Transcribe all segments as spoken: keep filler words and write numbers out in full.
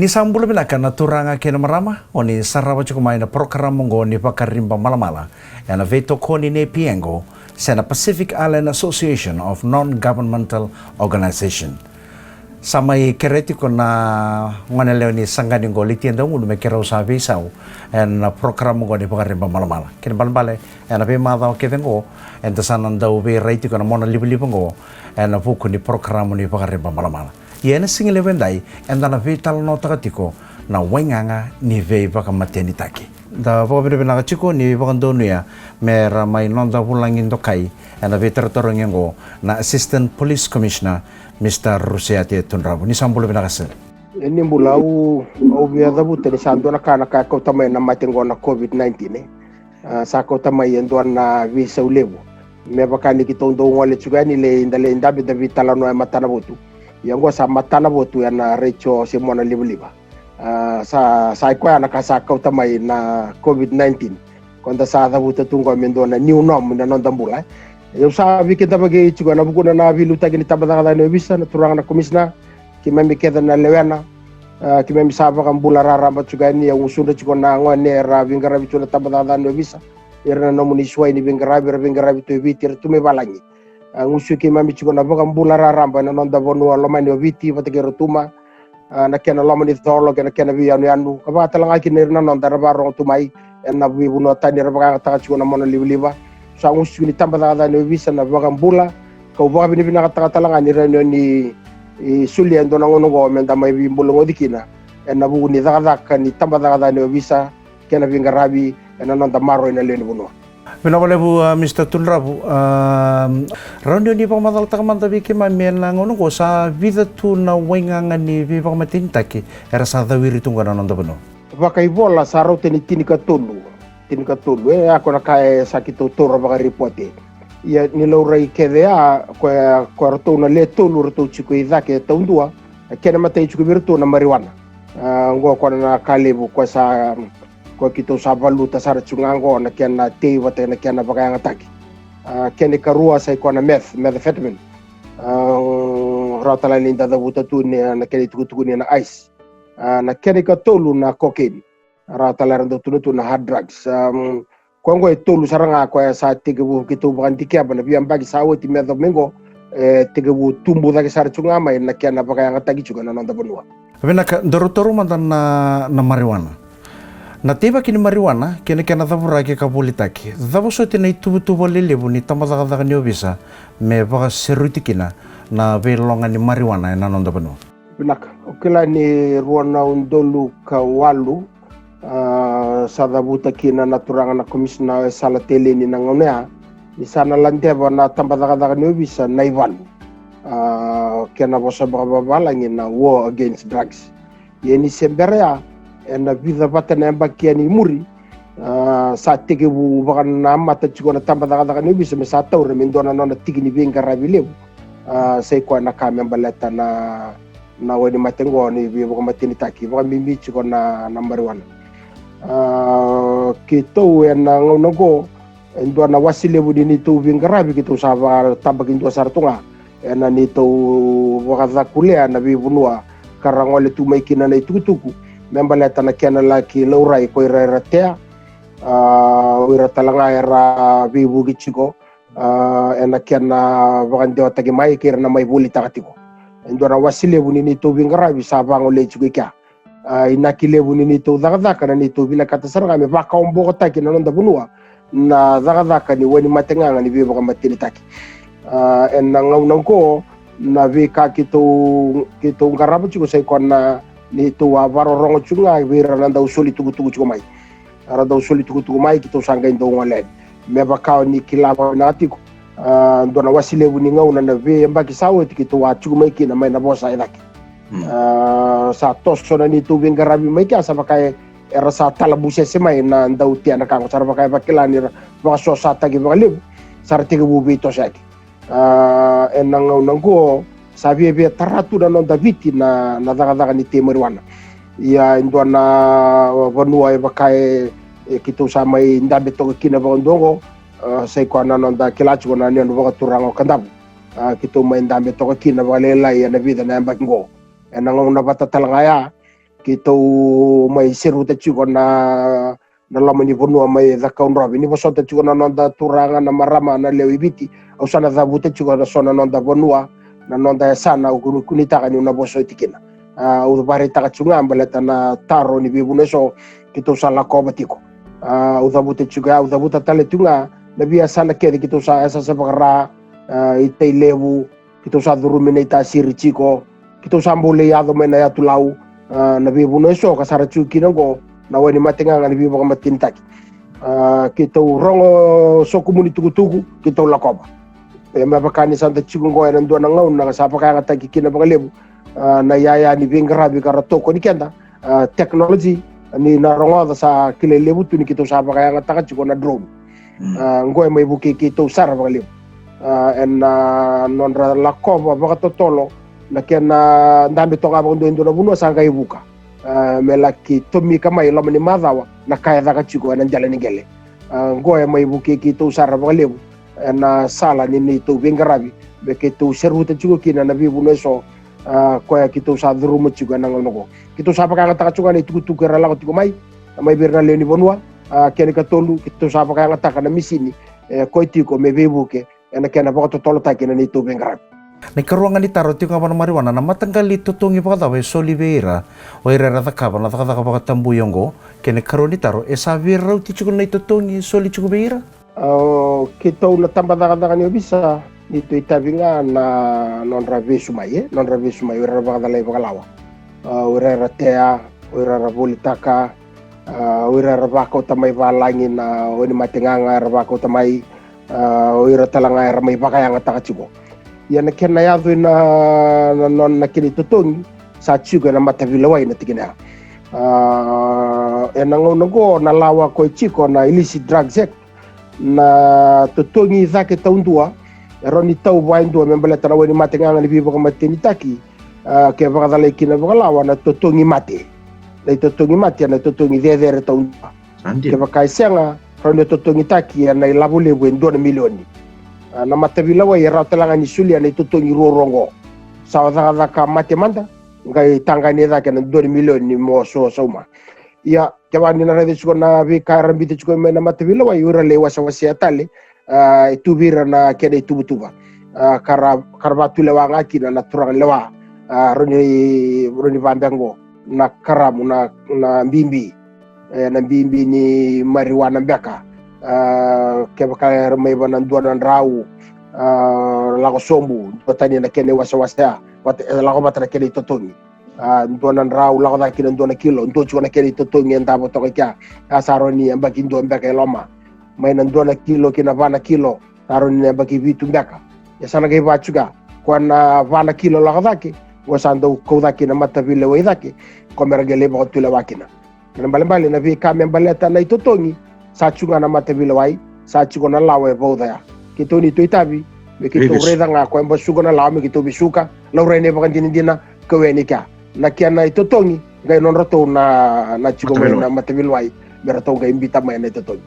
Ni sa bula vinaka na turaga kei na marama, o ni sarava tiko mai na porokaramu oqo ni Vakariba Malamala ena veitokoni nei Piego se na Pacific Island Association of Non-Governmental Organization. Sa mai kerea tiko na gone lewe ni Saqani oqo, Litia Daugunu, me keirau sa veisau ena porokaramu oqo ni Vakariba Malamala. Kena ibalebale, ena veimacawa kece oqo eda sa na dau veirai tiko ena mona livaliva oqo ena vuku ni porokaramu ni Vakariba Malamala. Ia ena siga levu edai eda na veitalanoataka tiko na waigaga ni veivakamatenitaki. Da vakavinavinaka tiko ni vakadonuya me ra mai noda vulagi dokai ena veitarotarogi oqo na Assistant Police Commissioner, Mister Ruseate Tudravu. Ni sa bula vinaka sir. E, ni bula. Au, au via cavuta ni sa dua na ka na ka e kauta mai na mate oqo na COVID nineteen, e. A, sa kauta mai e dua na veisau levu. Me vaka ni keitou dau gole tiko yani, lai da lai dabe da veitalanoa e matanavotu. Ia oqo sa matanavotu ena retio se mona livaliva. A, sa, sa i koya na ka sa kauta mai na COVID nineteen. Ko da sa cavuta tu oqo me dua na new norm ena noda bula, e. Au sa veikidavaki tiko ena vukuna na veiliutaki ni tabacakacaka ni ovisa, na turaga na komisina, keimami kece na lewena. A, keimami sa vakabula raraba tiko yani, au gusudra tiko na gone era veiqaravi tiko na tabacakacaka ni ovisa. Ira na nomuni suai ni veiqaravi, era veiqaravi tu e Viti, era tu mai valagi. A, gusu keimami tiko na vakabula raraba ena noda vanua lomani o Viti vata kei Rotuma. A, na kena loma ni colo kei na kena veiyanuyanu, ka vaka tale ga kina ira na noda era vakarorogo tu mai ena veivanua tani era vakayagataka tiko na mona livaliva. Sa gusu tiko ni tabacakacaka ni ovisa na vakabula, kau vakavinavinakataka tale ga ni rawa ni, e, solia e dua na gauna oqo me da mai veibulagoci kina ena vuku ni cakacaka ni tabacakacaka ni ovisa kei na veiqaravi ena noda maroroi na lewe ni vanua. Vinaka vakalevu, a, Mister Tudravu, a, rawa ni o ni vakamacalataka mada vei keimami ena gauna oqo sa vica tu na waigaga ni veivakamatenitaki era sa cawiri tu oqo ena noda vanua? Vakaivola sa rauta ni tinikatolu, tinikatolu, e, a, ko na ka e sa keitou taura vakaripote. Ia ni laurai kece ya, ko e, ko iratou na le tolu ratou tiko i cake taudua, e, kena imatai tiko vei iratou na marijuana. A, oqo ko na ka levu ko sa, ko keitou sa valuta sara tiko ga oqo na kena tei vata na kena vakayagataki. A, kena ikarua sa i koya na meth, methamphetamine. A, rawa tale ni da cavuta tu ni na kena itukutuku ni na ice. A, na kena ikatolu na cocaine. Rawa tale era dau tukuna tu na hard drugs. A, ko oqo e tolu sara ga koya sa tekivu keitou vakadikeva na veiyabaki sa oti me yacova mai oqo, e tekivu tubu cake sara tiko ga mai na kena vakayagataki tiko ena noda vanua. Vinaka, daru taura mada na, na marijuana. Na teivaki ni marijuana kei na kena cavuraki ka volitaki, cava soti na ituvatuva lelevu ni tabacakacaka ni ovisa me vakaseruti kina na veiloga ni marijuana ena noda vanua? Vinaka. Au kila ni rua na udolu ka walu, a, sa cavuta kina na turaga na komisina e Sala Teleni na gauna ya ni sa na ladeva na tabacakacaka ni ovisa na ivalu. A, kena vosa vakavavalagi na war against drugs. Ia ni se bera ya, ena vica vata na yabaki yani i muri, a, sa tekivu vakanamata tiko na tabacakacaka ni ovisa me sa taura me dua na nona tiki ni veiqaravi levu. A, sa i koya na ka me baleta na, na wainimate oqo ni veivakamatenitaki, vakabibi tiko na, na marijuana. A, keitou ena gauna oqo, e dua na wase levu ni neitou veiqaravi keitou sa vakatabakidua sara tu ga ena neitou vakacakulea na veivanua ka ra gole tu mai kina na itukutuku me baleta na kena laki laurai ko ira era tea, a, o ira tale ga era veivuke tiko, a, ena kena vakadewataki mai kei ira na mai volitaka tiko. E dua na wase levu ni neitou veiqaravi sa vagolei tiko i kea. A, inaki levu ni neitou cakacaka na neitou vinakata sara ga me vakaobokotaki na noda vanua na cakacaka ni wainimate gaga ni veivakamatenitaki. A, ena gauna oqo na veika keitou, keitou qarava tiko sa i koya na neitou a vakarorogo tiko ga vei ira na dau soli tukutuku tiko mai. Era dau soli tukutuku mai, keitou sa qai dau gole yani. Me vaka o ni kila vakavinaka tiko, a, dua na wase levu ni gauna na veiyabaki sa oti keitou a tiko mai kina mai na vosa e cake. Mm. A, sa toso na neitou veiqaravi mai kea, sa vaka e, era sa talabusese mai na dau tea na ka oqo, sa ra vaka e vakila ni ra vakasosataki vakalevu, sa ra tekivu veitosoyaki. A, ena gauna oqo sa viavia tara tu na noda Viti na, na cakacaka ni tei marijuana. Ia e dua na vanua e vaka e, e keitou sa mai dabe toka kina vakadua oqo, a, sa i koya na noda kila tiko na yanuyanu vakaturaga o Kadavu. A, keitou mai dabe toka kina vakalailai ena vica na yabaki oqo. Ena gauna vata tale ga ya, Keitou mai seruta tiko na na loma ni vanua mai Cakaudrove. Ni vosota tiko na noda turaga na marama na lewe i Viti, au sa na cavuta tiko na so na noda vanua, na noda yasana au kunu- kunitaka niu na vosoti kina. A, au vakaraitaka tiko ga baleta na taro ni veivanua eso keitou sa lakova tiko. A, au cavuta tiko ya, au cavuta tale tiko ga na veiyasana kece keitou sa yasasa vakara, a, i Tailevu, keitou sa curumi na itasiri tiko, keitou sa bau lai yaco mai na yatu Lau, a, na veivanua eso ka sara tiko kina oqo na wai ni mategaga ni veivakamatenitaki. A, keitou rogo sokumuni tukutuku, keitou lakova. E, me vaka ni sa da tiko oqo ena dua na gauna ka sa vakayagataki kina vakalevu, a, na iyaya ni veiqaravi ka ra tokoni keda, a, technology, ni na rogoca sa kilai levu tu ni keitou sa vakayagataka tiko na drone. Mm. A, oqo e mai vukei keitou sara vakalevu. A, ena nodra lakova vakatotolo na kena dabe toka vakadua e dua na vanua sa qai vuka. A, me laki tomika mai loma ni macawa na ka e caka tiko ena dela ni qele. A, oqo e mai vukei keitou sara vakalevu ena sala ni neitou veiqaravi me keitou seruta tiko kina na veivanua eso, a, koya keitou sa curuma tiko ena gauna oqo. Keitou sa vakayagataka tiko ga na itukutuku era lako tiko mai, mai vei ira na lewe ni vanua. A, kena ikatolu, keitou sa vakayagataka na misini e koya tiko me veivuke ena kena vakatotolotaki na neitou veiqaravi. Na ikarua ga ni taro tiko ga vua na marijuana, na mataqali totogi vakacava e soli vei ira o ira era cakava na cakacaka vakatabui oqo? Kena ikarua ni taro, e sa veirauti tiko na itotogi e soli tiko vei ira? A, o keitou na tabacakacaka ni ovisa, neitou itavi ga na nodra vesu mai, e, nodra vesu mai o ira era vakacalai vakalawa. A, o ira era tea, o ira era volitaka, a, o ira era vakauta mai valagi na wai ni mategaga era vakauta mai, a, o ira tale ga era mai vakayagataka tiko. Ia na kena yaco ina na nona na kena itotogi sa tiko ena mataveilewai na tikina ya. A, ena gauna oqo na lawa ko e tiko na Illicit Drugs Act, na totogi cake taudua e rawa ni tau vua e dua me baleta na wai ni mategaga ni veivakamatenitaki, a, ke vakacalai kina vakalawa na totogi mate. Na itotogi mate, na totogi cecere taudua. Sa dina. Kevaka e sega, rawa ni totogitaki ena ilavo levu e dua na milioni. A, na mataveilewai e rawa tale ga ni solia na itotogi ruarua oqo. Sa o cakacaka mate mada, qai tagane cake na dua na milioni mo so sauma. Ia, kevaka ni na raica tiko na veika era biuta tiko mai na mataveilewai, o ira lai wasewasea tale, a, e tu vei ira na kena ituvatuva. A, ka ra, ka ra vakatulewa ga kina na turaga ni lewa, a, rawa ni, rawa ni vabeka oqo na karamu, na, na bibi, e, na bibi ni marijuana beka. A, kevaka era mai va na dua na drau, a, lako sobu, dua tani na kena iwasewase ya, vata, e, lako vata na kena itotogi. A, dua na drau lako cake kina dua na kilo, dua tiko na kena itotogi e davo toka i kea. A, sa rawa ni yabaki dua beka e loma. Mai na dua na kilo ki na va na kilo, sa rawa ni yabaki vitu beka. Ia sa na qai va tiko ya, koya na va na kilo lako cake, qo sa dau kau cake na mataveilewai cake, ko me ra qai lai vakatulewa kina. Na ibalebale na veika me baleta na itotogi, sa tiko ga na mataveilewai, sa tiko na lawa e vauca ya. Keitou ni tou itavi me keitou raica ga ko e basuka na lawa me keitou vesuka, laurai na ivakadinadina, kau yani kea. Na kena itotogi qai nodratou na, na tiko mai na mataveilewai me ratou qai biuta mai na itotogi.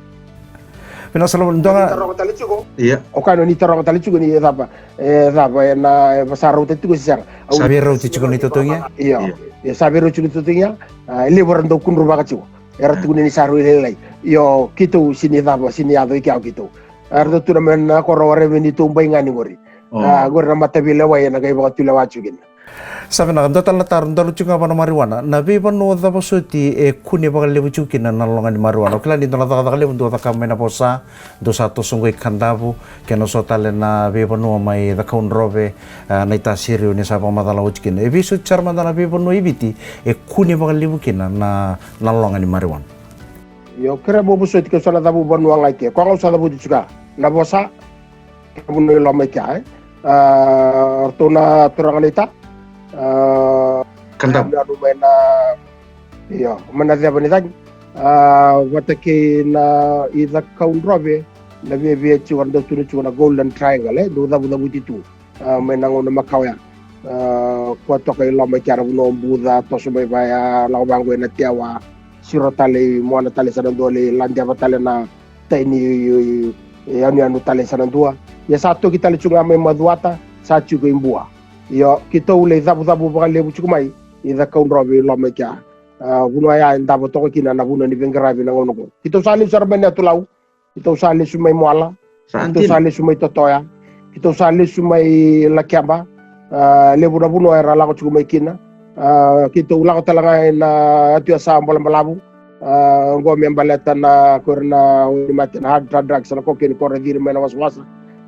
Vinaka sara, dua ga. Ni taroga tale tiko. Ia. O koya ni taroga tale tiko ni cava, e cava ena, e sa rauta tiko se sega. Sa veirauti tiko na itotogi ya? Io. Ia, sa veirauti tiko na itotogi ya. A, e levu era dau kudruvaka tiko. Era tukuna ni sa rui lailai. Io, keitou sini cava, sini yaco i kea o keitou. Era dau tukuna me na koro o Reveni Taubaigani qori. A, qori na mataveilewai ena qai vakatulewa tiko kina. Sa vinaka, dua tale na taro, daru tiko ga vua na marijuana. Na veivanua cava soti e kune vakalevu tiko kina na loma ni marijuana? Au kila ni dua na cakacaka levu dou cakava mai na vosa, dou sa toso qo i Kadavu, kei na so tale na veivanua mai Cakaudrove, a, na itasiri o ni sa vakamacala oti kina. E vei soti sara mada na veivanua i Viti e kune vakalevu kina na, na loma ni marijuana? Io, kerea mo vosoti, keitou sa na cavu vanua ga i ke. Koya ga au sa cavuti tiko ya. Na vosa, kei na vanua i loma i kea, e. A, ratou na turaga na ita. A, Kadavu. Mai na, io, mai na ceva ni cagi. A, vata kei na i Cakaudrove, na viavia tiko, era dau tukuna tiko na Golden Triangle, e, dau cavucavuti tu. A, mai na gauna makawa ya. A, koya toka i loma i kea na vanua o Buca, toso mai vaya, lako vaqo ena Tewa, siro tale i Moana tale sa na dua lai ladeva tale na tai ni, i, i, i yanuyanu tale sa na dua. Ia sa toki tale tiko ga mai Macuata, sa tiko i Bua. Io, keitou lai cavucavu vakalevu tiko mai i Cakaudrove i loma i kea. A, vanua ya e davo toka kina na vanua ni veiqaravi na gauna oqo. Keitou sa lesu sara mai na Yatu Lau, keitou sa lesu mai Moala, keitou sa lesu mai Totoya, keitou sa lesu mai Lakeba. A, levu na vanua era lako tiko mai kina. A, keitou lako tale ga ina Yatu Yasa Balabalavu. A, oqo me baleta na ko ira na wainimate na hard drugs na cocaine ko ra ciri mai na wasawasa.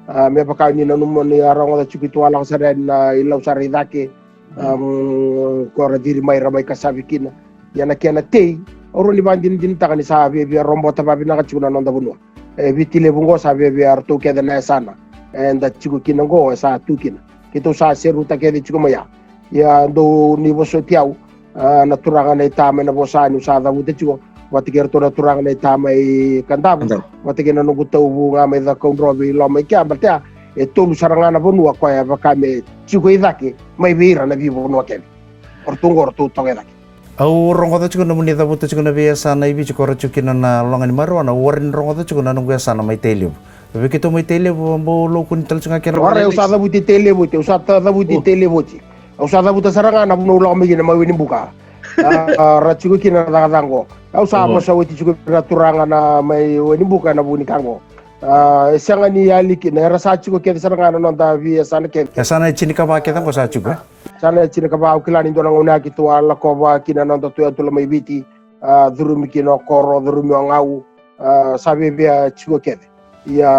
A, me vaka ni nanuma ni a rogoca tiko i tua lako sara yani na i Lau sara i cake. Am, ko ra ciri mai ra mai kasavi kina. Ia na kena tei, au rawa ni vakadinadinataka ni sa viavia robota vavinaka tiko na noda vanua. E Viti Levu oqo sa viavia ratou kece na yasana eda tiko kina oqo e sa tu kina. Keitou sa seruta kece tiko mai ya. Ia dou ni vosoti au, a, na turaga na ita mai na vosa niu sa cavuta tiko vata kei ratou na turaga na ita mai Kadavu, vata kei na noqu tauvu ga mai Cakaudrove i loma i kea, baleta e tolu sara ga na vanua koya vaka me tiko i cake mai vei ira na veivanua kece. O ratou oqo o ratou toka i cake. Au rogoca tiko nomuni cavuta tiko na veiyasana i Viti ko ra tiko kina na loga ni marijuana, au warai ni rogoca tiko na noqu yasana mai Tailevu. Vei keitou mai Tailevu, bau lokuni tale tiko ga kena. Warai, au sa cavuti Tailevu oti, au sa cavuti Tailevu oti. Au sa cavuta sara ga na vanua au lako mai kina mai Wainibuka. A, ra tiko kina na cakacaka oqo. Au sa vosa oti tiko na turaga na mai Wainibuka na vu ni ka oqo. A, e sega ni yali kina, era sa tiko kece sara ga na noda veiyasana kece. Yasana e tinikava kece oqo sa tiko, e? Yasana e tinikava, au kila ni dua na gauna ya keitou a lakova kina na noda tu yatula mai Viti. A, curumi kina o Koro, curumi o Gau. A, sa viavia tiko kece. Ia,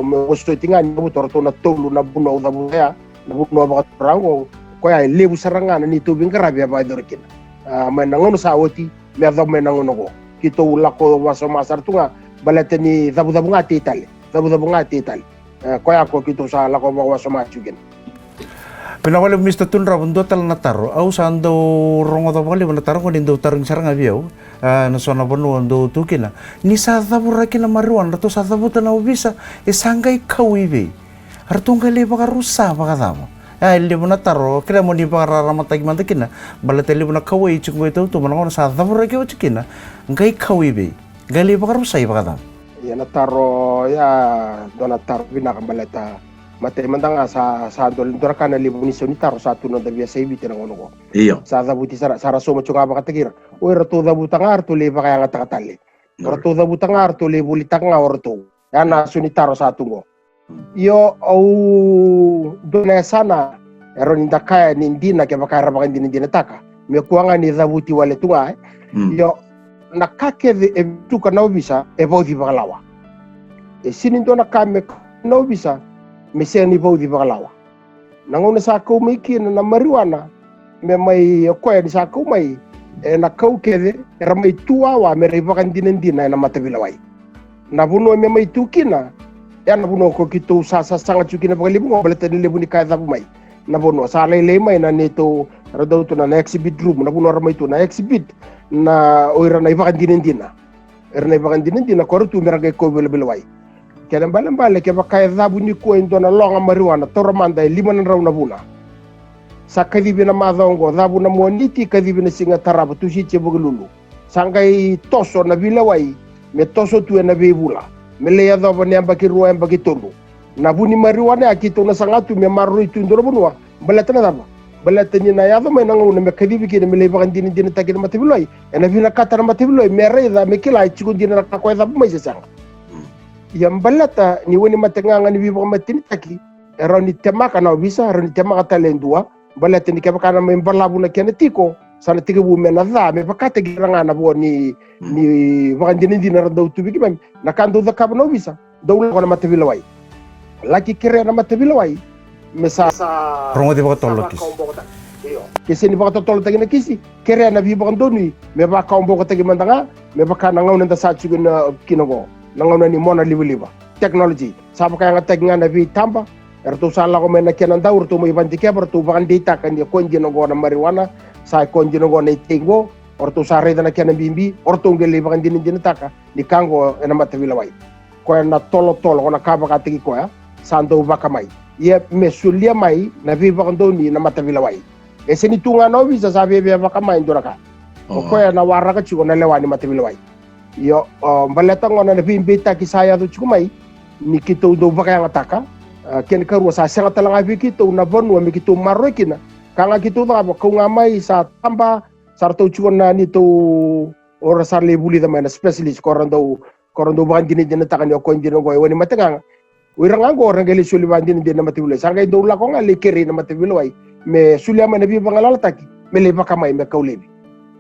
me vosoti ga ni cavuta o ratou na tolu na vanua au cavuta ya, na vanua vakaturaga oqo, koya e levu sara ga na neitou veiqaravi e vakayacori kina. A, mai na gauna sa oti me yacova mai na gauna oqo. Keitou lako wasoma sara tu ga baleta ni cavucavu ga tei tale, cavucavu ga tei tale. E, koya ko keitou sa lako vakawasoma tiko kina. Vinaka vakalevu Mr Tudrava, dua tale na taro. Au sa dau rogoca vakalevu na taro oqo ni dau tarogi sara ga vei au. A, na so na vanua dou tu kina. Ni sa cavuraki na marijuana, ratou sa cavuta na ovisa, e sa qai kau i vei? Ratou qai lai vakarusa vakacava? A, e levu na taro, kerea mo ni vakararamataki mada kina. Baleta e levu na kauwai e tiko qo e tautuba, na gauna sa cavuraki oti kina, qai kau i vei? Qai lai vakarusai vakacava? Ia na taro ya, dua na taro vinaka baleta matai mada ga sa, sa dua, dua na ka na levu ni sau ni taro sa tu na noda veiyasai Viti na gauna oqo. Io. Sa cavuti sara, sa ra sauma tiko ga vakataki ira. O iratou cavuta ga ratou lai vakayagataka tale. O ratou cavuta ga ratou lai volitaka ga o ratou. Ya na sau ni taro sa tu qo. Io, au dua na yasana e rawa ni da kaya ni dina kevaka era vakadinadinataka. Me kua ga ni cavuti wale tu ga, e. Io, na ka kece e vituka na ovisa e vauci vakalawa. E sega ni dua na ka me kau na ovisa me sega ni vauci vakalawa. Na gauna sa kau mai kina na marijuana, me mai o koya ni sa kau mai, ena kau kece era mai tu wawa me ra ivakadinadina ena mataveilewai. Na vanua me mai tu kina, ya na vanua ko keitou sa sasaga tiko kina vakalevu qo baleta ni levu ni ka e cavu mai. Na vanua sa lailai mai na neitou, ra dau tu na, na exhibit room, na vanua ra mai tu na exhibit, na o ira na ivakadinadina. Era na ivakadinadina ko ra tu me ra qai kau veilavelawai. Kena ibalebale kevaka e cavu nikua e dua na loga marijuana, taura mada e lima na drau na vuna. Sa kacivi na macawa oqo, cavu na Moniti, kacivi na siga tarava, Tusiti e Vukelulu. Sa qai toso na veilewai me toso tu ena veivula me lai yacova na yabaki rua, yabaki tolu. Na vu ni marijuana ya keitou na saga tu me maroroi tu e dua na vanua. Baleta na cava? Baleta ni na yaco mai na gauna me kacivi kina me lai vakadinadinataki na mataveilewai, ena vinakata na mataveilewai me raica, me kila e tiko dina na ka ko e cavu mai se sega. Ia baleta ni wainimate gaga ni veivakamatenitaki, e rawa ni temaka na ovisa, e rawa ni temaka tale e dua, baleta ni kevaka na mai balavu na kena tiko, sa na tekivu me na ca, me vakataki ira ga na vo ni, ni vakadinadina ra dau tu vei keimami. Na ka dau cakava na ovisa, dau lako na mataveilewai. Laki kerea na mataveilewai me sa, sa rogoci vakatotolo na kisi. Io. Ke sega ni vakatotolotaki na kisi, kerea na veivakadonui me vakawabokotaki mada ga, me vaka na gauna eda sa tiko kina, kina oqo, na gauna ni mona livaliva, technology. Sa vakayagataki ga na veitaba, eratou sa lako mai na kena dau, ratou mai vakadikeva, ratou vakadeitaka ni o koya dina oqo na marijuana, sa o koya dina oqo na itei oqo, o ratou sa raica na kena bibi, o ratou qai lai vakadinadinataka ni ka oqo ena mataveilewai. Koya na tolotolo, ko na ka vakataki koya, sa dau vakamai. Ia me solia mai na veivakadonui na mataveilewai. E sega ni tu ga na ovisa sa viavia vakamai e dua na ka. O koya na waraka tiko na lewa ni mataveilewai. Io, o, baleta gona na veibeitaki sa yaco tiko mai, ni keitou dau vakayagataka, a, kena ikarua sa sega tale ga vei keitou na vanua me keitou maroroi kina. Ka ga keitou cakava, kau ga mai sa taba, Sa ratou tiko na neitou, o ira sa lai vulica mai na specialist, ko ra dau, ko ra dau vakadinadinataka ni o koya dina oqo e Wainimate gaga. O ira ga oqo ra qai lai soli vakadinadina na mataveilewai. Sa qai dau lako ga lai kerei na mataveilewai me solia mai na veivagalalataki me lai vakamai me kau laivi.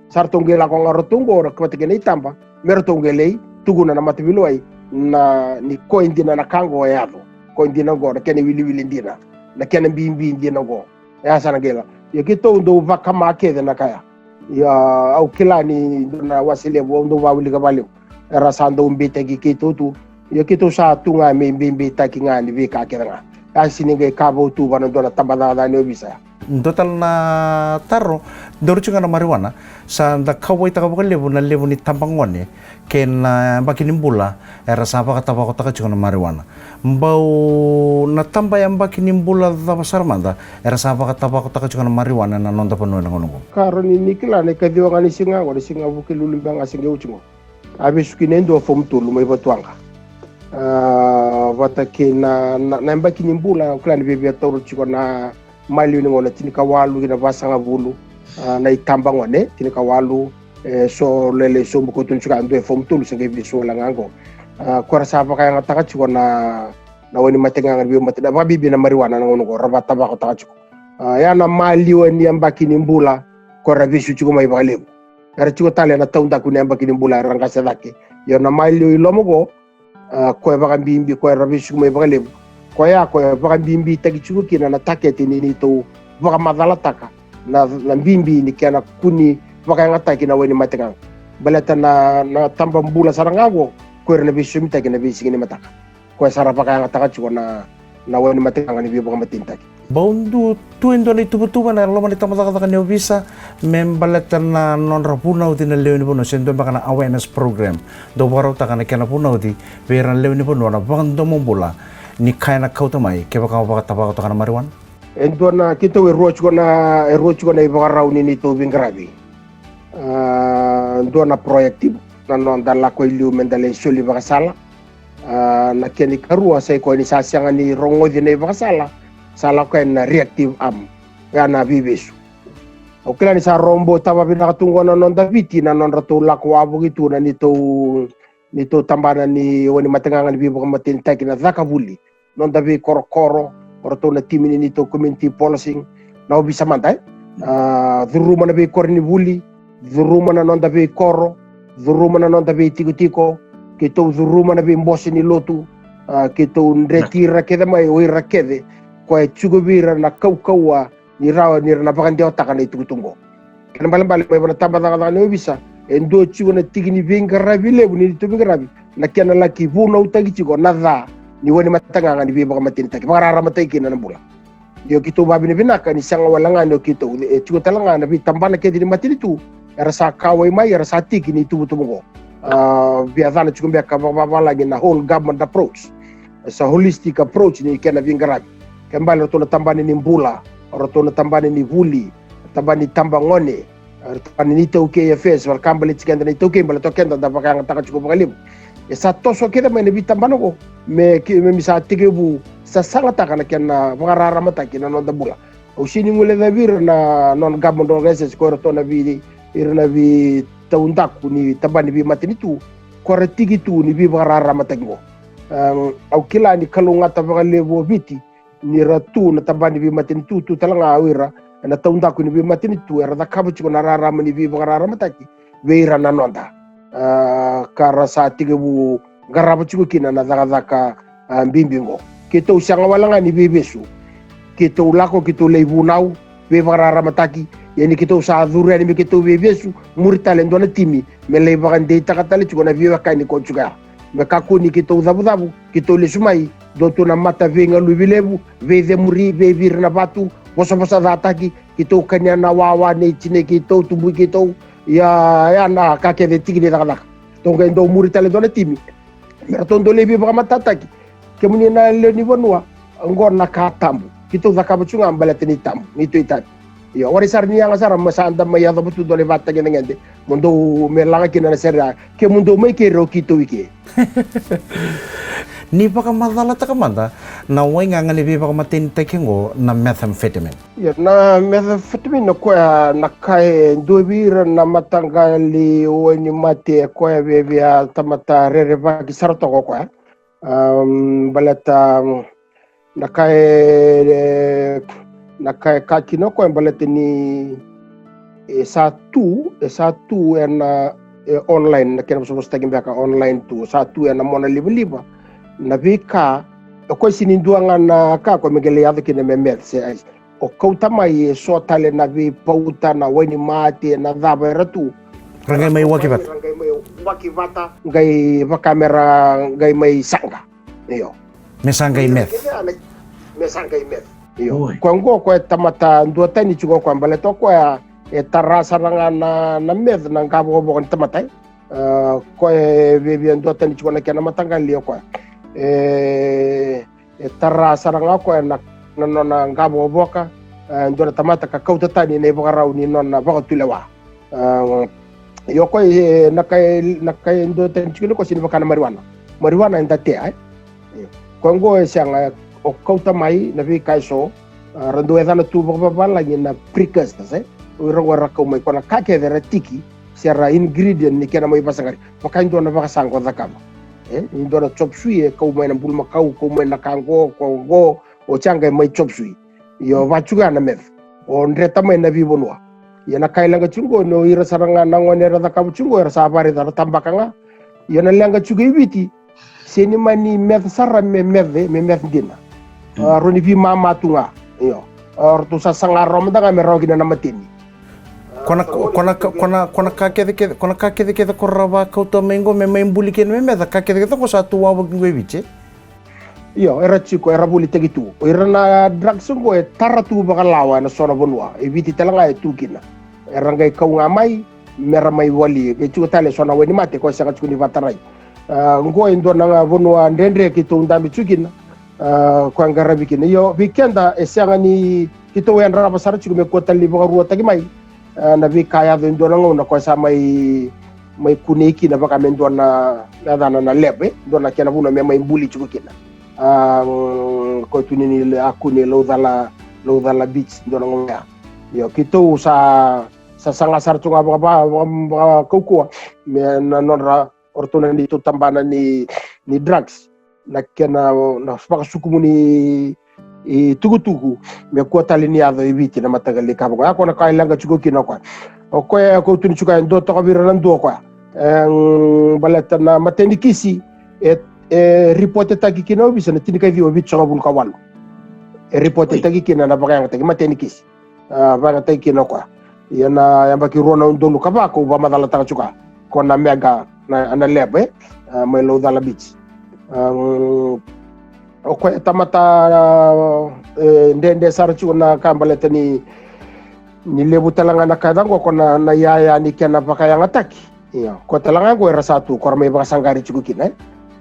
Sa ratou qai lako ga ratou oqo ra vata kei na itaba me ratou qai lai tukuna na mataveilewai na ni koya dina na ka oqo e yaco. Koya dina oqo na kena iwiliwili dina, na kena bibi dina oqo. E a sa na qai la. Ia keitou dau vakama kece na ka ya. Ia au kila ni dua na wase levu au dau vawilika valevu. Era sa dau beitaki keitou tu. Ia keitou sa tu ga me beibeitaki ga ni veika kece ga. E a sini qai kavou tu vana dua na tabacakacaka ni ovisa ya. Dua tale na taro, daru tiko ga na marijuana, sa da kauwaitaka vakalevu na levu ni tabagone kei na yabaki ni bula era sa vakatavakotaka tiko na marijuana. Bau na taba yabaki ni bula cava sara mada era sa vakatavakotaka tiko na marijuana ena noda vanua ena gauna oqo? Ka rawa ni ni kila na ikaciwa ga ni siga oqo, na siga Vukelulu beka ga se qai oti oqo. A vesu kina e dua fomu tolu mai Vatuwaqa. A, vata kei na, na, na yabaki ni bula, au kila ni via via taura tiko na maliwa ni gauna tinikawalu ki na vasagavulu, a, na itabagone, tinikawalu, e so lele sobu koto ni suka dua e fomu tolu se qai vesu wale ga oqo. A, ko ra sa vakayagataka tiko na, na Wainimate gaga ni veimate, na vakabibi na marijuana na gauna oqo, ra vakatavakotaka tiko. A, ya na maliwa ni yabaki ni bula, ko ra vesu tiko mai vakalevu. Era tiko tale na taudaku ni yabaki ni bula, era qase cake. Ia na maliwa i loma oqo, a, ko e vakabibi, ko era vesu tiko mai vakalevu. Koya ko e vakabibitaki tiko kina na takete ni neitou vakamacalataka na, na bibi ni kena kua ni vakayagataki na Wainimate gaga. Baleta na, na taba bula sara ga oqo, ko ira na veisosomitaki na veisiga ni mataka. Ko e sa ra vakayagataka tiko na, na Wainimate gaga ni veivakamatenitaki. Bau dua tu e dua na ituvatuva ena loma ni tabacakacaka ni ovisa me baleta na nodra vunauci na lewe ni vanua se dua beka na awareness program dau vakarautaka na kena vunauci vei ira na lewe ni vanua na vakadomobula ni ka ena kauta mai kevaka o vakatavakotaka na marijuana? E dua na, keitou e rua tiko na, e rua tiko na ivakarau ni neitou veiqaravi. A, dua na proactive, na noda lako i liu me da lai soli vakasala. A, na kena ikarua sa i koya ni sa sega ni rogoci na ivakasala, sa lako yani na reactive arm, ya na veivesu. Au kila ni sa robota vakavinaka tu oqo na noda Viti na nodratou lako wavoki tu na neitou, neitou tabana ni Wainimate gaga ni veivakamatenitaki na caka vuli. Noda veikorokoro, o ratou na timi ni neitou community policing, na ovisa mada, e? A, curuma na veikoronivuli, curuma na noda veikoro, curuma na noda veitikotiko, keitou curuma na veibose ni lotu, a, keitou dreti ira kece mai o ira kece ko e tiko vei ira na kaukauwa ni rawa ni ra na vakadewataka na itukutuku oqo. Kena ibalebale mai vua na tabacakacaka ni ovisa, e dua tiko na tiki ni veiqaravi levu ni neitou veiqaravi, na kena laki vunautaki tiko na ca ni Wainimate gaga ni veivakamatenitaki, vakararamataki kina na bula. Io, keitou vakavinavinaka ni sega wale ga ni o keitou, e tiko tale ga na veitabana kece ni matanitu era sa kauwai mai, era sa tiki ni ituvatuva oqo. A, via yacana tiko beka vakavavalagi na whole government approach. Sa holistic approach ni kena veiqaravi. Kena ibalebale o ratou na tabana ni bula, o ratou na tabana ni vuli, tabana ni tabagone, a, tabana ni iTaukei Affairs, vaka baleti keda na iTaukei, baleta o keda da vakayagataka tiko vakalevu. E sa toso kece mai na veitabana oqo me, me, me sa tekivu sasagataka na kena vakararamataki na noda bula. Au sega ni guilecavi ira na non-government organizations, ko iratou na vei, ira na veitaudaku ni tabana ni veimatanitu, ko ra tiki tu ni veivakararamataki oqo. Em, au kila ni kalougata vakalevu o Viti ni ra tu na tabana ni veimatanitu, tu tale ga o ira ena taudaku ni veimatanitu era cakava tiko na rarama ni veivakararamataki vei ira na noda, a, ka ra sa tekivu qarava tiko kina na cakacaka, a, bibi oqo. Keitou sega wale ga ni veivesu. Keitou lako, keitou lai vunau, veivakararamataki, ia ni keitou sa curu yani me keitou veivesu, muri tale e dua na timi me lai vakadeitaka tale tiko na veiwekani ko tiko ya. Me kakua ni keitou cavucavu, keitou lesu mai, dua tu na mata veigaluvi levu, veicemuri, veiviri na vatu, vosavosacataki, keitou kania na wawa nei tinai keitou, tubui keitou, ia, ia na ka kece tiki ni cakacaka. Tou qai dau muri tale dua na timi me ratou dau lai veivakamatatataki. Kemuni na lewe ni vanua, oqo na ka tabu. Keitou cakava tu ga baleta ni tabu, neitou itavi. Io, warai sara ni yaga sara me sa da mai yacova tu dua na ivakatagedegede mo dou me laga kina na sere ya, kemudou mai keri o keitou i ke. Ni vakamacalataka mada na waigaga ni veivakamatenitaki oqo na methamphetamine. Ia na methamphetamine o koya na ka e dua vei ira na mataqali wainimate e koya via, via tamata rerevaki sara toka o koya. Am, baleta, am, na ka e, e, na ka e ka kina o koya baleta ni e sa tu, e sa tu ena, e, online, na kena vosavosataki beka online tu, sa tu ena mona livaliva na veika, o koya sega ni dua ga na ka o koya me qai lai yaco kina me meth se ice. O kauta mai e so tale na veipauta, na wainimate, na cava era tu. Ra qai mai waki vata. Ra qai mai waki vata, qai vaka me ra qai mai saqa. Io. Me sa qai meth. Me sa qai meth. Io. Oi. Koya oqo, koya e tamata duatani tiko koya, baleta o koya e tara sara ga na, na meth na qavokavoka ni tamata, e. A, koya e via, via duatani tiko na kena mataqali o koya. E, e tara sara ga o koya na, na nona qavokavoka, e, dua na tamata ka kauta tani na ivakarau ni nona vakatulewa. A, io, o koya, e, na ka e, na ka e duatani tiko kina o koya sega ni vaka na marijuana. Marijuana eda tea, e. Io. Koya oqo e sega, o kauta mai na veika e so, a, ra dau yacana tu vakavavalagi na precursors, e. O ira oqo era kau mai, ko na ka kece era tiki se ra ingredient ni kena mai vakasaqari. Vaka e dua na vakasaqa o cakava, e, ni dua na chop suey, e kau mai na bulumakau, kau mai na ka oqo, ko oqo, o sa qai mai chop suey. Io, vaka tiko ya na meth. O dreta mai na veivanua. Ia na ka e leqa tiko oqo, ni o ira sara ga na gone era cakava tiko oqo, era sa vakaraica, ra tabaka ga. Ia na leqa tiko i Viti, sega ni mani meth sara me meth, me meth dina. Hmm. A, rawa ni veimama tu ga. Io. A, ratou sa saga rawa mada ga me rawa kina na mateni. Ko na, ko na, ko na, ko na ka kece kece, ko na ka kece kece ko ra vakauta mai oqo me mai buli kina me meth, ka kece kece ko sa tu wavoki oqo i Viti, e? Io, era tiko, era volitaki tu. O ira na drugs oqo e tara tu vakalawa ena so na vanua. E Viti tale ga e tu kina. Era qai kau ga mai, me ra mai wali. Qai tiko tale e so na wainimate, ko e sega tiko ni vatarai. A, oqo e dua na vanua dredre keitou dabe tiko kina. A, ko e qaravi kina. Io, vei keda e sega ni keitou yadrava sara tiko me kua tale ni vakaruataki mai. A, na veika yaco e dua na gauna ko e sa mai, mai kunei kina vaka me dua na, na yacana na lab, e? Dua na kena vanua me mai buli tiko kina. A, mm, ko e tukuni ni a kune Laucala, Laucala Beach, dua na gauna ya. Io, keitou sa, sa saga sara tu ga vaka, vaka, vaka, vakaukauwa me na nodra, o ratou na neitou tabana ni, ni drugs. Na kena, na vakasukumuni itukutuku me kua tale ni yaco i Viti na mataqali ka vaka oya. Ko na ka e leqa tiko kina o koya. O koya e kau tu ni tiko e dua toka vei ira na dua o koya. E, mm, baleta na matai ni kisi e, e ripotetaki kina o Viti na tinikaciwa vitusagavulu ka walu. E ripotetaki kina na vakayagataki matai ni kisi. A, vakayagataki kina o koya. Ia na yabaki rua na udolu ka va, kau vakamacalataka tiko ga ko na mega na, na lab, e, a, mai Laucala Beach. A, mm, o koya e tamata, a, e, dredre sara tiko na ka baleta ni, ni levu tale ga na ka e ca oqo, ko na, na iyaya ni kena vakayagataki. Ia, ko tale ga oqo era sa tu, ko ra mai vakasaqari tiko kina, e.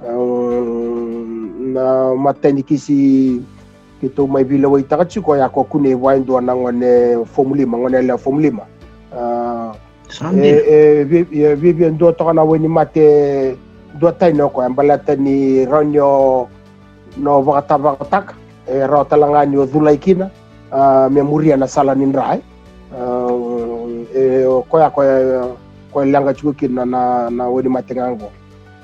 A, mm, na matai ni kisi keitou mai veilewaitaka tiko, ya ko kunei vua e dua na gone fomu lima, gone yalewa fomu lima. A, sa e, dina. E, vei, e, vei, vei dua toka na wainimate, dua tani o koya, baleta ni rawa ni o, na o vakatavakataka, e rawa tale ga ni o culai kina, a, me muria na sala ni dra, e. A, e, o koya, koya, koya e leqa tiko kina na, na wainimate ga oqo.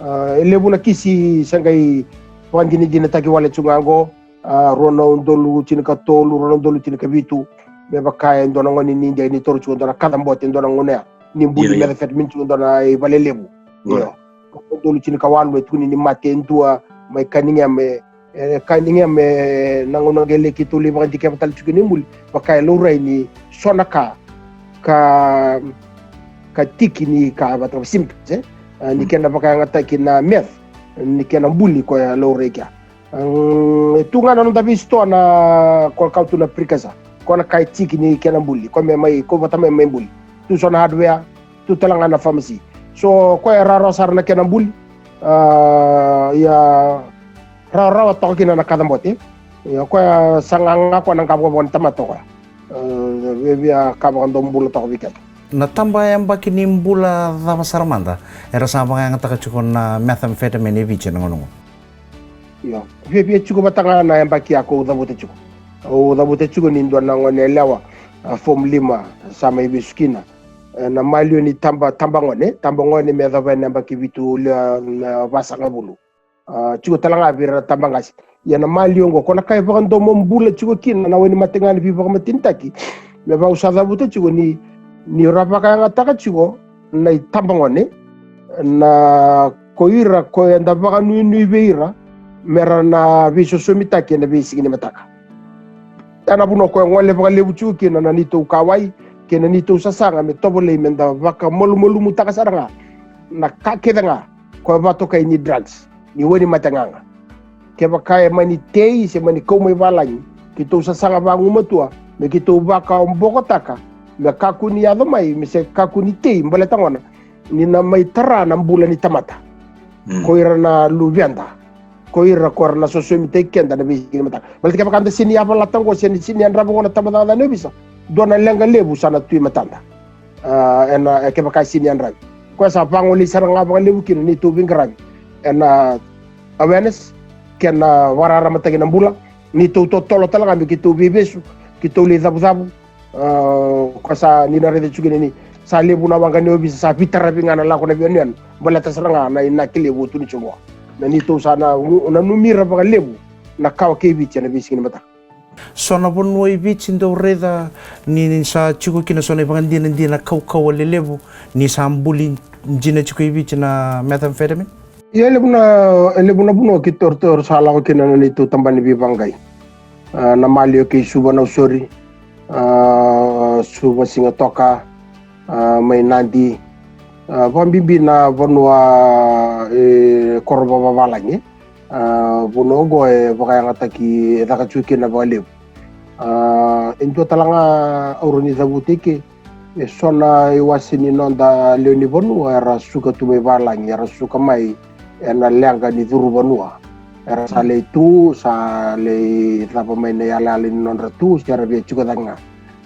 A, e levu na kisi se qai vakadinadinataki wale tiko ga oqo. A, rua na udolu tinikatolu, rua na udolu tinikavitu, me vaka e dua na gone ni Idia ni toro tiko dua na kaca bote e dua na gauna ya, ni buli, io, io, methamphetamine tiko dua na i Valelevu. Io. Io. Rua na udolu tinikawalu e tukuni ni mate e dua mai Cunningham, e, e, Cunningham, e, na gauna qai lai keitou lai vakadikeva tale tiko ni buli, vaka e laurai ni so na ka, ka, ka tiki ni ka vata symptoms, e? A, ni kena vakayagataki na meth, ni kena buli koya laurai kea. Mm, e tu ga na noda veisitoa na ko kau tu na precursor. Ko na ka e tiki ni kena buli, ko me mai, ko vata mai, mai buli. Tu so na hardware, tu tale ga na pharmacy. So, koya e rawarawa sara na kena buli. A, ia, rawarawa toka kina na kaca bote. Ia, koya saga ga koya na qavokavoka ni tamata koya. A, via, via ka vakadomobula toka vei keda. Na taba yabaki ni bula cava sara mada era sa vakayagataka tiko na methamphetamine e Viti ena gauna oqo? Io, viavia tiko vata ga na yabaki a ko au cavuta tiko. Au cavuta tiko ni dua na gone yalewa, a, form lima, sa mai vesu kina. E, na maliwa ni taba, tabagone, tabagone me yacova na yabaki vitu, liwa na vasagavulu. A, tiko tale ga vei ira na tabaqase. Ia na maliwa oqo, ko na ka e vakadomobula tiko kina na wainimate ga ni veivakamatenitaki. Me vaka au sa cavuta tiko ni, ni ra vakayagataka tiko na itabagone, na ko ira ko eda vakanuinui vei ira, me ra na veisosomitaki ena veisiga ni mataka. Ia na vanua ko e gole vakalevu tiko kina na neitou kauwai, kei na neitou sasaga me tovolei me da vakamalumalumutaka sara ga na ka kece ga ko e vakatokai ni drugs, ni wainimate gaga. Kevaka e mani tei se mani kau mai valagi, keitou sasaga vagumatua me keitou vakaobokotaka, me kakua ni yaco mai, me se kakua ni tei, baleta gona ni na mai tara na bula ni tamata. Mm. Ko ira na luveda, ko ira ko ira na sosomitaki keda na veisiga ni mataka. Baleta kevaka da sega ni yavalata oqo, sega ni, sega ni yadrava oqo na tabacakacaka ni ovisa, dua na leqa levu sa na tu i matada. A, ena, e, kevaka e sega ni yadravi. Koya sa vagolei sara ga vakalevu kina neitou veiqaravi ena awareness, kei na vakararamataki na bula, neitou totolo tale ga me keitou veivesu, keitou lai cavucavu. A, koya sa ni na raica tiko kina ni sa levu na waqa ni ovisa sa veitaravi ga na lako na veiyanuyanu, baleta sara ga na inaki levu e tukuni tiko qo. Na neitou sa na, nanumi ira vakalevu na kawa kei Viti ena veisiga ni mataka. So na vanua i Viti dou raica ni, ni sa tiko kina so na ivakadinadina kaukauwa lelevu ni sa buli dina tiko i Viti na methamphetamine? Ia, e levu na, e levu na vanua keitou, keitou sa lako kina na neitou tabana ni veivaqai. A, na maliwa kei Suva, Nausori, a, Suva, Sigatoka, a, mai Nadi, a, vakabibi na vanua, e, koro vavavalagi. A, vanua oqo e vakayagataki, e caka tiko kina vakalevu. A, e dua tale ga au rawa ni cavuta i ke, e so na iwase ni noda lewe ni vanua era suka tu mai valagi, era suka mai ena leqa ni curu vanua. Era sa lai tu, sa lai cava mai na iyalayala ni nodra tu, se ra via tiko cake ga.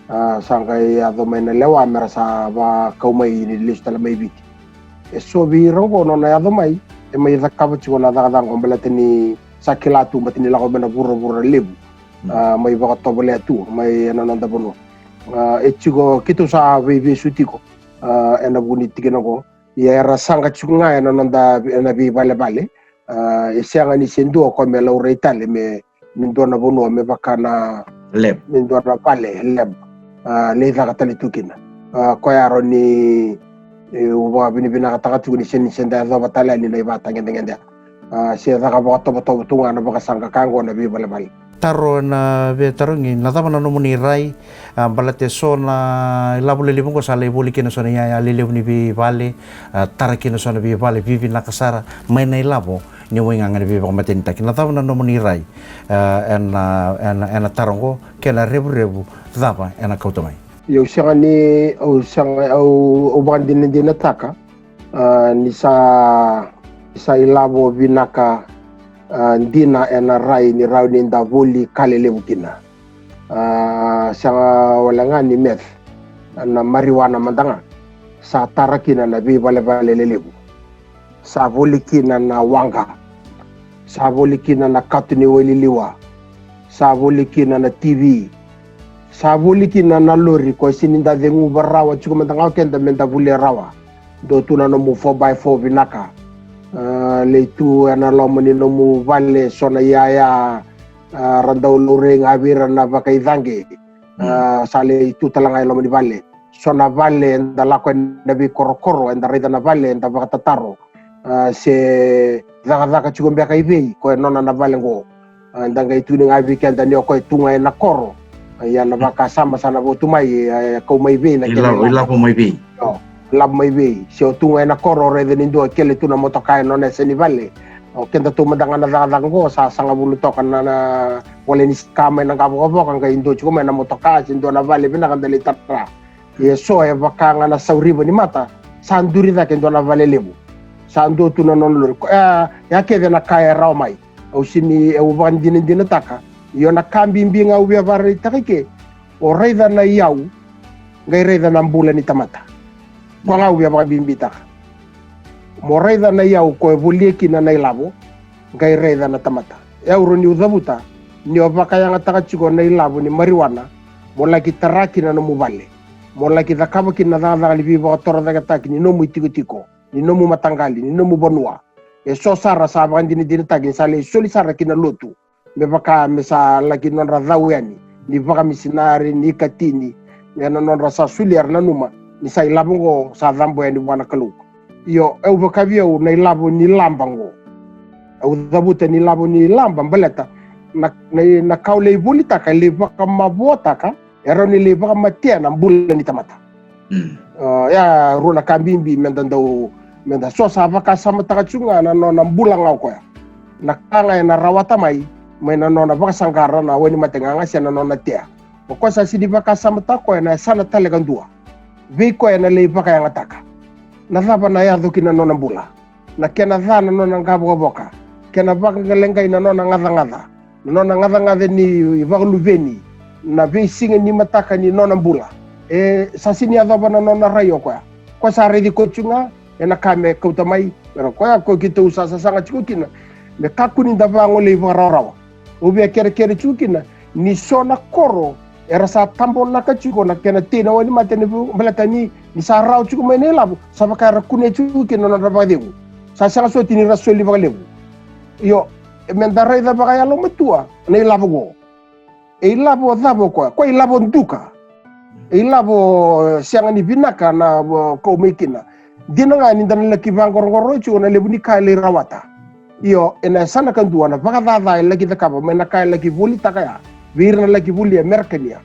A, sa qai yaco mai na lewa me ra sa vakau mai ni lesu tale mai Viti. E so vei ira oqo nona yaco mai, e mai cakava tiko na cakacaka oqo baleta ni sa kila tu baleta ni lako mai na vuravura levu. Mm. A, mai vakatovolea tu mai ena noda vanua. A, e tiko keitou sa veivesu tiko, a, ena vuku ni tikina oqo. Ia era saqa tiko ga ena noda, ena veivalevale. A, e sega ni se dua ko me laurai tale me, me dua na vanua me vaka na lab. Me dua na vale, lab. A, lai caka tale tu kina. A, koya e rawa ni, e, au vakavinavinakataka tiko ni se, ni se da yacova tale yani na ivakatagedegede. A, se caka vakatovotovo tu ga na vakasaqa ka oqo na veivalevale. Taro na veitarogi, na cava na nomuni rai, a, baleta e so na ilavo lelevu oqo sa lai voli kina so na iyaya lelevu ni veivale, a, tara kina so na veivale vivinaka sara mai na ilavo ni waigaga ni veivakamatenitaki. Na cava na nomuni rai, a, ena, ena, ena taro oqo, kei na revurevu cava ena kauta mai? Ia au sega ni, au sega, au, au vakadinadinataka, a, ni sa, ni sa ilavo vinaka, a, dina ena rai ni rawa ni da voli ka lelevu kina. A, sega wale ga ni meth, na marijuana mada ga sa tara kina na veivalevale lelevu. Sa voli kina na waqa, sa voli kina na kato ni waililiwa, sa voli kina na T V, sa voli kina na lori, ko e sega ni da ceguva rawa tiko mada ga o keda me da volia rawa. Dua tu na nomu four by four vinaka. A, lai tu ena loma ni nomu vale so na iyaya, a, ra dau laurai ga vei ira na vakaicaqe. A, sa lai tu tale ga e loma ni vale. So na vale eda lako ena veikorokoro, eda raica na vale, eda vakatataro. A, se cakacaka tiko beka i vei, ko e nona na vale oqo. A, eda qai tukuni ga vei keda ni o koya e tu ga ena koro. A, ia na vakasama sa na votu mai, a, e kau mai vei na kena ilavo, ilavo mai vei. Io, ilavo mai vei. Se o tu ga ena koro, o raica ni dua e kele tu na motoka e nona yasa ni vale. O keda tu mada ga na cakacaka oqo, sa sagavulu toka na, na vale ni sika mai na qavokavoka, qai dua tiko mai na motoka, se dua na vale vinaka da lai tara. Ia so e vaka ga na sauriva ni mata, sa duri cake e dua na vale levu. Sa dua tu na nona lori. Ko, e, e a kece na ka e rawa mai. Au sega ni, au vakadinadinataka. Io na ka bibi ga au via vakaraitaka i ke. O raica na iyau, qai raica na bula ni tamata. Koya ga au via vakabibitaka. Mo raica na iyau ko e volia kina na ilavo, qai raica na tamata. E au rawa niu cavuta ni o vakayagataka tiko na ilavo ni marijuana mo laki tara kina na nomu vale, mo laki cakava kina na cakacaka ni veivakatorocaketaki ni nomu itikotiko, ni nomu mataqali, ni nomu vanua. E so sara sa vakadinadinataki ni sa lai soli sara ki na lotu me vaka me sa laki nodra cau yani ni vakamisinari, ni ikatini, ena nodra sa solia era nanuma ni sa ilavo oqo sa cabo yani vua na Kalou. Io, au vaka vei au na ilavo ni laba oqo. Au cavuta ni ilavo ni laba baleta na, na, na ka au lai volitaka e lai vakamavoataka, e rawa ni lai vakamatea na bula ni tamata. Ia rua na ka bibi meda dau, meda so sa vakasamataka tu ga na nona bula ga o koya. Na ka ga ena rawata mai mai na nona vakasaqara na wainimate gaga se na nona tea. O koya sa sini vakasamataka o koya na yasana tale ka dua. Vei koya ena lai vakayagataka. Na cava na yaco ki na nona bula? Na kena ca na nona qavokavoka, kena vakaleqai na nona gacagaca, na nona gacagaca ni vakaluveni, na veisiga ni mataka ni nona bula. E sa sini yacova na nona rai o koya. Koya sa raici koya tu ga ena ka me kauta mai, era koya ko keitou sa sasaga tiko kina me kakua ni da vagolei vakarawarawa. Au via kerekere tiko kina ni so na koro era sa tabonaka tiko na kena tei na wainimate ni vu baleta ni, ni sa rawa tiko mai na ilavo, sa vaka era kunea tiko kina na nodra vakacegu. Sa sega soti ni ra soli vakalevu. Io, meda raica vakayalomatua na ilavo oqo. E ilavo cava o koya? Koya ilavo duka. E ilavo sega ni vinaka na kau mai kina. Dina ga ni da na laki vaqoroqoro tiko na levu ni ka e lai rawata. Io, ena yasana kadua na vakacaca e laki cakava mai na ka e laki volitaka ya vei ira na laki volia Amerikania.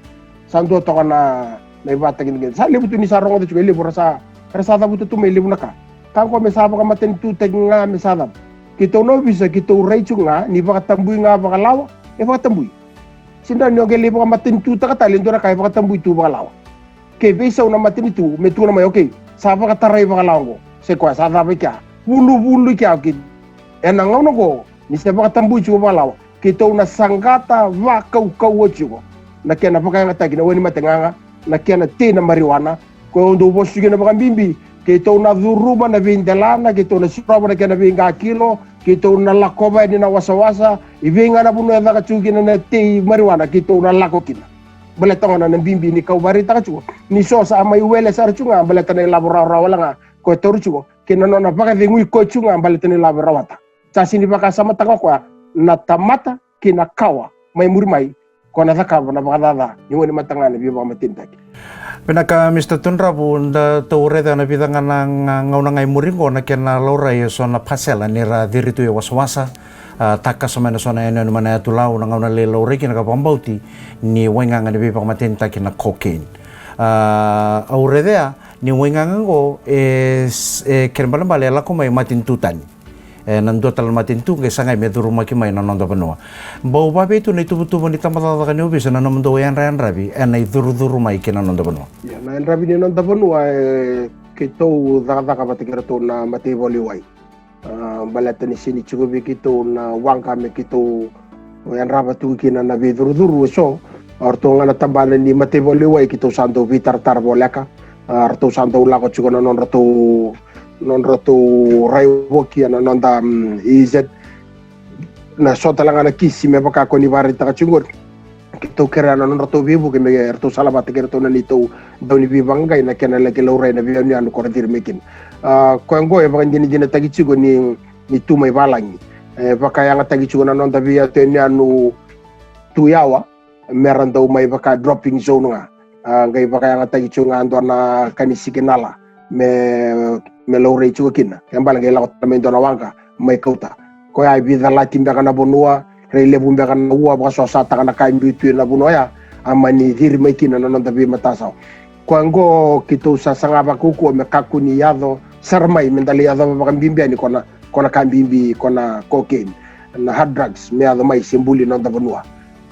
Sa dua toka na, na ivakatagedegede sa levu tu ni sa rogoca tiko e levu ra sa, ra sa cavuta tu mai levu na ka. Ka oqo me sa vakamatanitutaki ga me sa cava? Keitou na ovisa keitou rai tiko ga ni vakatabui ga vakalawa, e vakatabui. Sega ni o qai lai vakamatanitutaka tale e dua na ka e vakatabui tu vakalawa. Ke veisau na matanitu me tukuna mai, okay, sa vakatarai vakalawa oqo. Se koya sa cava i kea? Vuluvulu i kea o keitou. Ena gauna oqo ni se vakatabui tiko vakalawa, keitou na saqata vakaukauwa tiko na kena vakayagataki na wainimate gaga, na kena tei na marijuana. Ko au dau vosa tiko kina vakabibi, keitou na curuma na veidelana, keitou na sirova na kena veiqakilo, keitou na lakova yani na wasawasa. I vei ga na vanua e caka tiko kina na tei marijuana keitou na lako kina. Baleta gona na bibi ni kau vakaraitaka tiko ni so sa mai wele sara tiko ga baleta na ilavo rawarawa wale ga ko e tauri tiko kei na nona vakacegui koya tiko ga baleta na ilavo e rawata. Sa sini vakasamataka o koya na tamata kei na kawa mai muri mai, ko na cakava na vakacaca ni wainimate ga na veivakamatenitaki. Vinaka Mr Tudravu, da tou raica na vica ga na gauna ga i muri oqo na kena laurai e so na pasela ni ra ciri tu e wasawasa, a, takasa mai na so na yanuyanu mai na yatu Lau na gauna lai laurai kina ka vakabauti ni waigaga ni veivakamatenitaki na cocaine. A, au raica ni waigaga oqo e, e kena balebale e lako mai matanitu tani. E na dua tale na matanitu qai sagai me curumaki mai na noda vanua. Bau vavei tu na ituvatuva ni tabacakacaka ni ovisa na nomudou yadrayadravi ena icurucuru mai ki na noda vanua? Ia, na yadravi ni noda vanua, e, keitou cakacaka vata kei ratou na mataivakalewai. A, baleta ni sini tiko vei keitou na waqa me keitou yadrava tiko kina na veicurucuru e so. A, o ratou ga na tabana ni mataivakalewai keitou sa dau veitaratara voleka. A, ratou sa dau lako tiko na nodratou, nodratou raivoki ena noda, mm, E E Z. Na so tale ga na kisi me vaka ko ni vakaraitaka tiko qori. Keitou kerea na nodratou veivuke me ratou salavata kei ratou na neitou dau ni veivaqaqai na kena laki laurai na veiyanuyanu ko ra ciri mai kina. A, koya oqo e vakadinadinataki tiko ni, ni tu mai valagi. E vakayagataki tiko na noda veiyatu yanuyanu tu yawa me ra dau mai vaka dropping zone ga. A, qai vakayagataki tiko ga dua na ka ni sikinala me, me laurai tiko kina. Ke bale qai lako tale mai dua na waqa mai kauta. Koya e veicalati beka na vanua, railevu beka na ua vakasosataka na ka e biu tu ena vanua oya, a mani ciri mai kina na noda veimatasawa. Koya oqo keitou sa saga vakaukauwa me kakua ni yaco sara mai, me da lai yacova vakabibi yani ko na, ko na ka bibi ko na cocaine, na hard drugs me yaco mai se buli na noda vanua.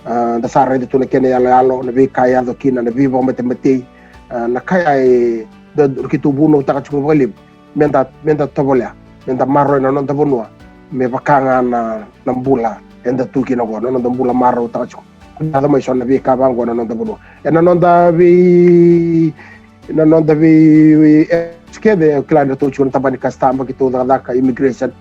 A, da sa raica tu na kena iyaloyalo, na veika e yaco kina, na veivakamatematei. A, na ka ya e da, keitou vunautaka tiko vakalevu me da, me da tovolea, me da maroroya na noda vanua me vaka ga na, na bula eda tu kina oqo, na noda bula marautaka tiko. Yaco mai so na veika vaqo na noda vanua. Ena noda vei, na noda vei, vei, e, kece, e kila ni ratou tiko na tabana ni kasitama, keitou cakacaka immigration.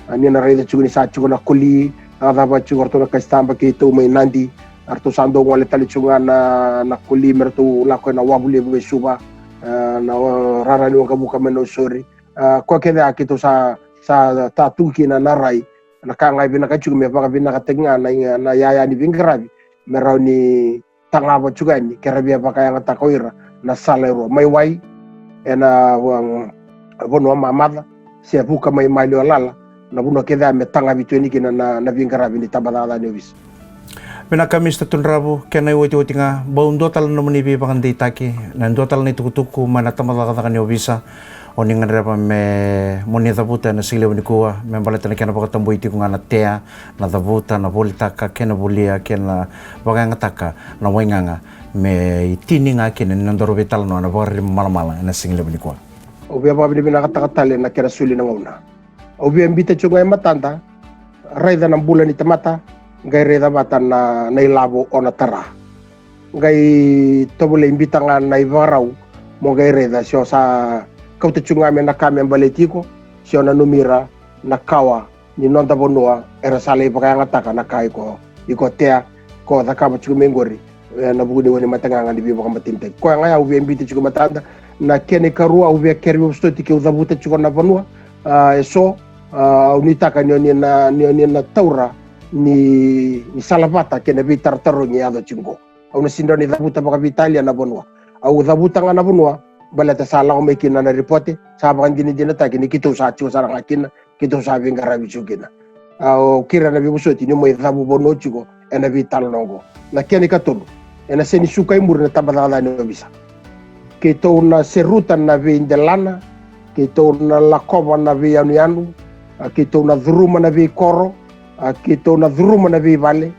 A, ni na raica tiko ni sa tiko na koli, cakacaka vata tiko o ratou na Kasitaba keitou mai Nadi. A ratou sa dau gole tale tiko ga na, na koli me ratou lako ena wavu levu e Suva, e, na, o, rara ni waqavuka mai Nausori. A, koya kece a keitou sa, sa tatuki kina na rai. Na ka ga e vinaka tiko me vakavinakataki ga na, na iyaya ni veiqaravi me rawa ni tagava tiko yani ke ra via vakayagataka o ira na sala e rua mai Wai ena, um, vanua mamaca, se vuka mai Maliwalala, na vanua kece ya me tagavi tu yani kina na, na veiqaravi ni tabacakacaka ni ovisa. Vinaka Mr Tudravu, kena iotioti ga, bau dua tale na nomuni veivakadeitaki, na dua tale na itukutuku mai na tabacakacaka ni ovisa, o ni gadreva me mo ni cavuta ena siga levu nikua, me baleta na kena vakatabui tiko ga na tea, na cavuta, na volitaka, kei na volia, kei na vakayagataka na waigaga me itini ga kina ni nodaru veitalanoa na Vakararaba Malamala ena siga levu nikua. Au via vakavinavinakataka tale na kena soli na gauna. Au via biuta tiko ga e matada, raica na bula ni tamata, qai raica vata na, na ilavo o na tara. Qai tovolei biuta ga na ivakarau, mo qai raica se o sa kauta tiko ga mai na ka me baleti iko, se o nanumi ira na kawa ni noda vanua era sa lai vakayagataka na ka iko, iko tea, ko cakava tiko mai qori, e, ena vuku ni wainimate gaga ni veivakamatenitaki. Koya ga ya au via biuta tiko e matada. Na kena ikarua au via kere veivosoti keu cavuta tiko na vanua, a, eso, a, au nuitaka ni o ni na, ni o ni na taura ni, ni salavata kei na veitaratarogi e yaco tiko qo. Au na sega ni cavuta vakaveitalia na vanua. Au cavuta ga na vanua, baleta sa lako mai kina na ripote, sa vakadinadinataki ni keitou sa tiko sara ga kina, keitou sa veiqaravi tiko kina. Au kerea na veivosoti ni mai cavu vanua tiko ena veitalanoa oqo. Na kena ikatolu, ena sega ni suka i muri na tabacakacaka ni ovisa. Keitou na seruta na veidelana, keitou na lakova na veiyanuyanu, a, keitou na curuma na veikoro, a, keitou na curuma na veivale,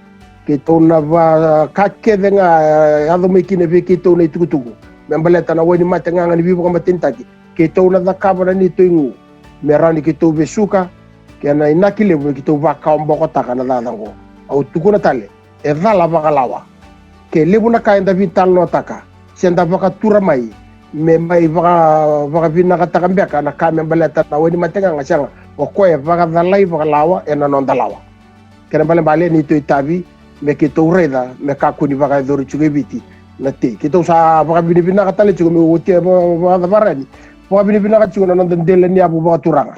keitou na va, ka kece ga, e, yaco mai kina vei keitou na itukutuku me baleta na wainimate gaga ni veivakamatenitaki. Keitou na cakava na neitou igu me rawa ni keitou vesuka, kei na inaki levu me keitou vakawabokotaka na cakacaka oqo. Au tukuna tale, e cala vakalawa. Ke levu na ka eda veitalanoataka se da vakatura mai me mai vaka, vakavinakataka beka na ka me baleta na wainimate gaga, sega. O koya e vakacalai vakalawa ena noda lawa. Kena ibalebale neitou itavi me keitou raica me kakua ni vakayacori tiko e Viti na tei. Keitou sa vakavinavinaka tale tiko, meu otia vakacavarani, vakavinavinaka tiko na noda dela ni yavu vakaturaga.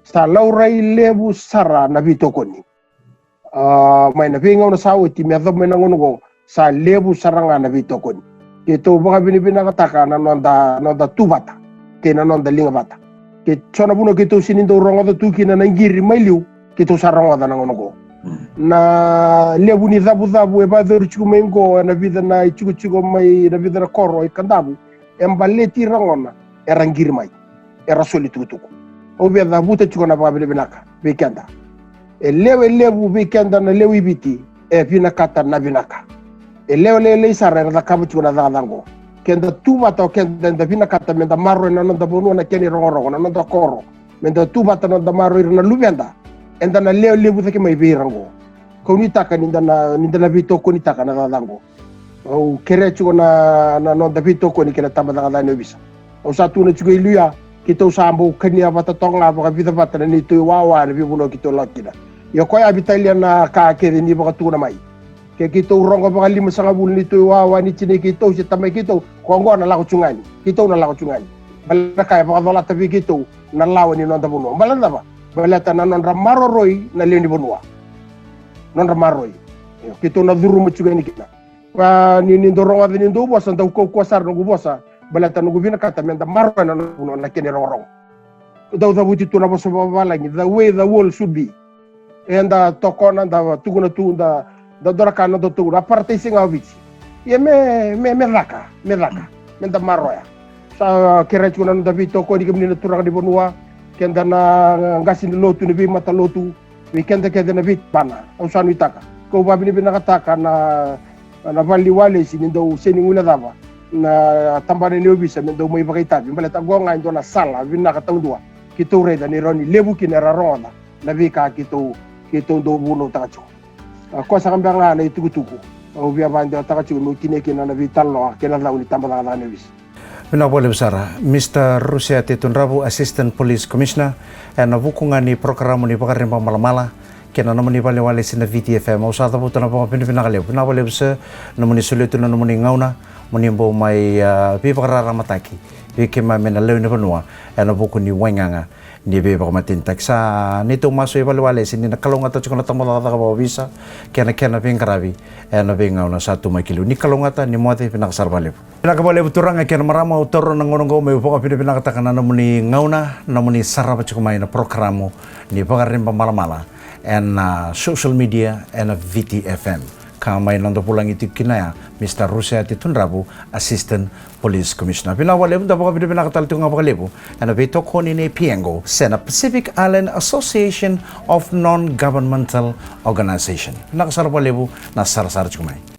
Sa laurai levu sara na veitokoni. A, mai na veigauna sa oti me yacova mai na gauna oqo, sa levu sara ga na veitokoni. Keitou vakavinavinakataka na noda, noda tu vata kei na noda liga vata. Ke so na vanua keitou sega ni dau rogoca tu kina na qiri mai liu, keitou sa rogoca na gauna oqo. Na levu ni cavucavu e vakayacori tiko mai oqo ena vica na itikotiko mai na vica na koro i Kadavu, e baleti ira gona era qiri mai, era soli tukutuku. Au via cavuta tiko na vakavinavinaka vei keda. E lewe levu vei keda na lewe i Viti e vinakata na vinaka. E lewe lailai sara era cakava tiko na cakacaka oqo. Keda tu vata o keda, eda vinakata meda maroroya na noda vanua, na kena irogorogo, na noda koro, meda tu vata, noda maroroi ira na luveda. Eda na lewe levu cake mai vei ira oqo. Kau nuitaka ni da na, ni da na veitokonitaka na cakacaka oqo. Au kerea tiko na, na noda veitokoni kei na tabacakacaka ni ovisa. Au sa tukuna tiko e liu ya, keitou sa bau kania vata toka ga vakavica vata na neitou iwawa ena veivanua keitou lako kina. Ia koya e vitalia na ka kece ni vakatukuna mai. Ke keitou rogo vakalimasagavulu neitou iwawa ni tinai keitou se tamai keitou, ko oqo na lako tu ga yani. Keitou na lako tu ga yani. Baleta na ka e vakacolata vei keitou na lawa ni noda vanua. Baleta na cava? Baleta na nodra maroroi na lewe ni vanua. Nodra maroroi. Io, keitou na curuma tiko yani kina. Ka ni, ni dau rogoca ni dau vosa, dau kaukauwa sara noqu vosa. Baleta noqu vinakata meda maroroya na noda vanua, na kena irogorogo. Dau cavuti tu na vosa vakavalagi, the way the world should be. Eda tokona, da tukuna tu, da, da dua na ka na dau tukuna, a paradise ga o Viti. Ia me, me, me caka, me caka, meda maroroya. Sa kerea tiko na noda veitokoni, kemuni na turaga ni vanua, keda na qase ni lotu, na veimatalotu, vei keda kece na veitabana. Au sa nuitaka, kau vakavinavinakataka na, na vale ni walesi ni dau sega ni guilecava na tabana ni ovisa me dau mai vakaitavi, baleta oqo ga e dua na sala vinaka taudua keitou raica ni rawa ni levu kina era rogoca na veika keitou, keitou dau vunautaka tiko. A, koya saka beka ga na itukutuku au via vakadewataka tiko meu tinia kina na veitalanoa kei na cau ni tabacakacaka ni ovisa. Vinaka vakalevu sara, Mr Rusiate Tudravu, Assistant Police Commissioner, ena vuku ga ni porokaramu ni Vakararaba Malamala, kei na nomuni valewalesi na Viti F M. Au sa cavuta na vakavinavinaka levu, vinaka vakalevu sir, nomuni solia tu na nomuni gauna, moni bau mai, ah, veivakararamataki vei keimami na lewe ni vanua ena vuku ni waigaga ni veivakamatenitaki. Sa neitou masu e valewalesi ni na kalougata tiko na tabacakacaka vakaovisa kei na kena veiqaravi ena veigauna sa tu mai ki liu. Ni kalougata, ni moce, vinaka sara vakalevu. Vinaka vakalevu turaga kei na marama, au taura na gauna oqo meu vakavinavinakataka na nomuni gauna, nomuni sarava tiko mai na porokaramu ni Vakaribamalamala ena, ah, social media ena Viti F M. Ka mai noda vulagi tiko kina ya, Mister Ruseati Tudravu, Assistant Police Commissioner. Vinaka vakalevu, da vakavinavinaka tale tiko ga vakalevu ena veitokoni nei PIEGO se na Pacific Island Association of Non-Governmental Organization. Vinaka sara vakalevu na sarasara tiko mai.